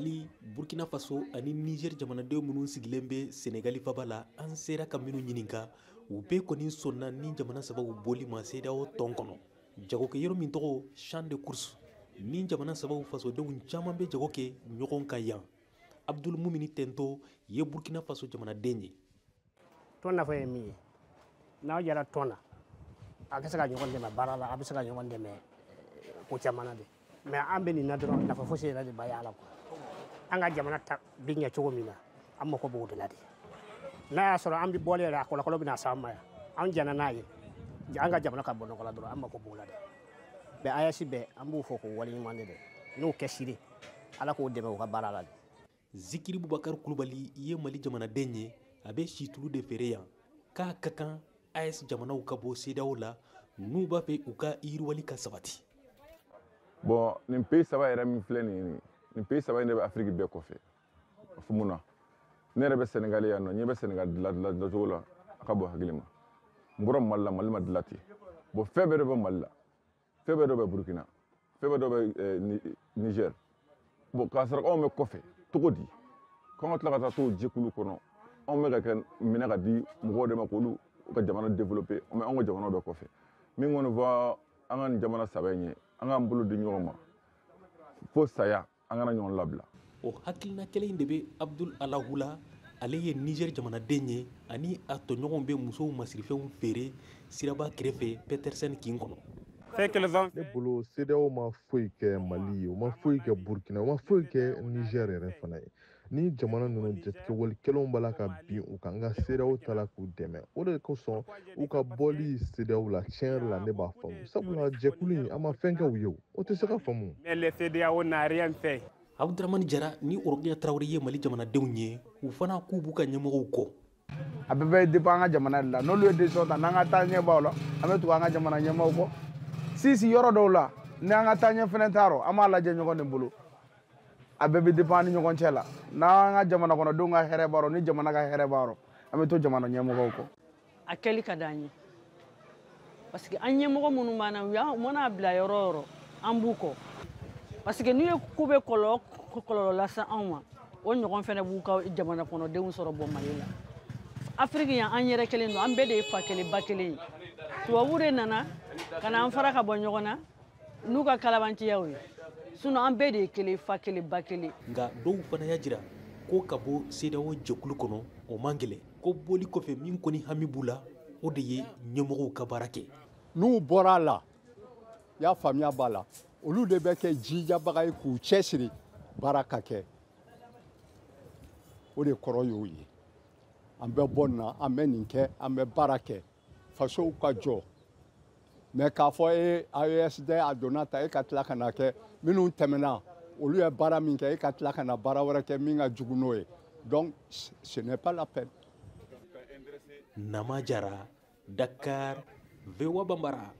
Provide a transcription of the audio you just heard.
Mali, Burkina Faso ani Niger jamanadenw minnu sigilen bɛ Senegali faba la, an sera ka minnu ɲininka, u bɛɛ kɔni sɔnna ni jamana sabaw bɔli ma CEDEAO tɔn kɔnɔ. Jagokɛyɔrɔ min tɔgɔ Champ de course, ni jamana sabaw fasodenw caman bɛ jago kɛ ɲɔgɔn kan yan. Abdul Mumini Tento ye Burkina Faso jamanaden ye. Tɔn nafa ye min ye, n'aw jɛra tɔn na, a bɛ se ka ɲɔgɔn dɛmɛ baara la, a bɛ se ka ɲɔgɔn dɛmɛ ko caman na de. Mais an bɛ nin na dɔrɔn, nafa fosi yɛrɛ de ba y'a la quoi. An ka jamana ta bɛ ɲɛ cogo min na, an mako b'o de la de. N'a y'a sɔrɔ an bɛ bɔli yɛrɛ, a kɔlɔlɔ bɛna s'an ma yan, an jɛnna n'a ye, an ka jamana ka bɔ nɔgɔ la dɔrɔn, an mako b'o la de. Mais AES bɛɛ, an b'u fɔ k'o waleɲuman de dɛ, n'o kɛ siri, Ala k'o dɛmɛ u ka baara la de. Zikiri Bubakar Kulubali ye Mali jamanaden ye, a bɛ situlu de feere yan. K'a ka kan AES jamanaw ka bɔ CEDEAO la, n'u b'a fɛ u ka yiriwali ka sabati. Bon, nin pays saba yɛrɛ min filɛ nin ye, nin pays saba in de bɛ Afiriki bɛɛ kɔfɛ. Fo mun na, ne yɛrɛ bɛ Senegali yan nɔ, ɲɛ bɛ Senegali dilan cogo la, a ka bon hakili ma. N bɔra Mali la, Mali ma dilan ten. Bon, fɛn bɛɛ de bɛ Mali la, fɛn bɛɛ dɔ bɛ Burukina, fɛn bɛɛ dɔ bɛ Niger. Bon, k'a sɔrɔ anw bɛ kɔfɛ cogo di k'an ka tila ka taa t'o jɛkulu kɔnɔ? Anw bɛ ka kɛ minɛ ka di mɔgɔw de ma k'olu ka jamana développer, mais anw ka jamana bɛ kɔfɛ. Min kɔni fɔ an ka nin jamana saba in ye, an k'an bolo di ɲɔgɔn ma fo saya, an kana ɲɔgɔn labila. O hakilina kelen in de bɛ Abdul Alahula, ale ye Niger jamanaden ye, ani a tɔɲɔgɔnw bɛ musow masirifɛnw feere siraba kɛrɛfɛ Petersen kin kɔnɔ. Ne bolo, CEDEAO ma foyi kɛ Mali ye, u ma foyi kɛ Burkina, u ma foyi kɛ Niger yɛrɛ fana ye. Ni jamana ninnu jatigɛwale b'a la ka bin u kan, nka CEDEAO ta la k'u dɛmɛ. O de kosɔn u ka bɔli CEDEAO la, tiɲɛ yɛrɛ la, ne b'a faamu, sabula jɛkulu in, a ma fɛn kɛ u ye, o tɛ se ka faamu. Mais le CEDEAO n'a rien fait. Abdramani Jara ni Orokiya Tarawele ye Mali jamanadenw ye, u fana k'u b'u ka ɲɛmɔgɔw kɔ. A bɛɛ bɛ dépend an ka jamana de la. N'olu ye décision ta, n'an ka taa ɲɛ b'aw la, an bɛ tugu an ka jamana ɲɛmaaw kɔ. Sisi yɔrɔ dɔw la, ni an ka taa ɲɛ fɛnɛ t'a rɔ, an b'a lajɛ ɲɔgɔn de bolo. A bɛɛ bɛ dépend an ni ɲɔgɔn cɛ la. N'an ka jamana kɔnɔdenw ka hɛrɛ b'a rɔ, ni jamana ka hɛrɛ b'a rɔ, an bɛ to jamana ɲɛmɔgɔw kɔ. A kɛli ka d'an ye, parce que an ɲɛmɔgɔ minnu b'an na, u y'an mana bila yɔrɔ o yɔrɔ, an b'u kɔ, parce que n'u ye ko bɛ kɔlɔlɔ lase anw ma, o ɲɔgɔn fɛnɛ b'u ka jamana kɔnɔdenw sɔrɔ bɔ Mali la. Afiriki yan, an yɛrɛ kelen don, an bɛɛ de ye fa kelen ba kelen ye. Tubabu de nana ka na an fara ka bɔ ɲɔgɔn na n'u ka kalabanciyaw ye, sinon an bɛɛ de ye kelen, fa kelen ba kelen. Nka dɔw fana y'a jira ko ka bɔ CEDEAO jɛkulu kɔnɔ, o man gɛlɛn, ko bɔli kɔfɛ, min kɔni hami b'u la, o de ye ɲɛmɔgɔw ka baara kɛ. N'u bɔra a la, i y'a faamuya b'a la, olu de bɛ kɛ jijabaga ye k'u cɛsiri baara ka kɛ. O de kɔrɔ y'o ye. An bɛ bɔ nin na, an bɛ nin kɛ, an bɛ baara kɛ, fasow ka jɔ. Mais k'a fɔ e AES dɛ, a donna ta, e ka tila ka na kɛ minnu tɛmɛna, olu ye baara min kɛ, e ka tila ka na baara wɛrɛ kɛ min ka jugu n'o ye, donc ce n'est pas la peine. Nama Jara, Dakar, VOA Bambara.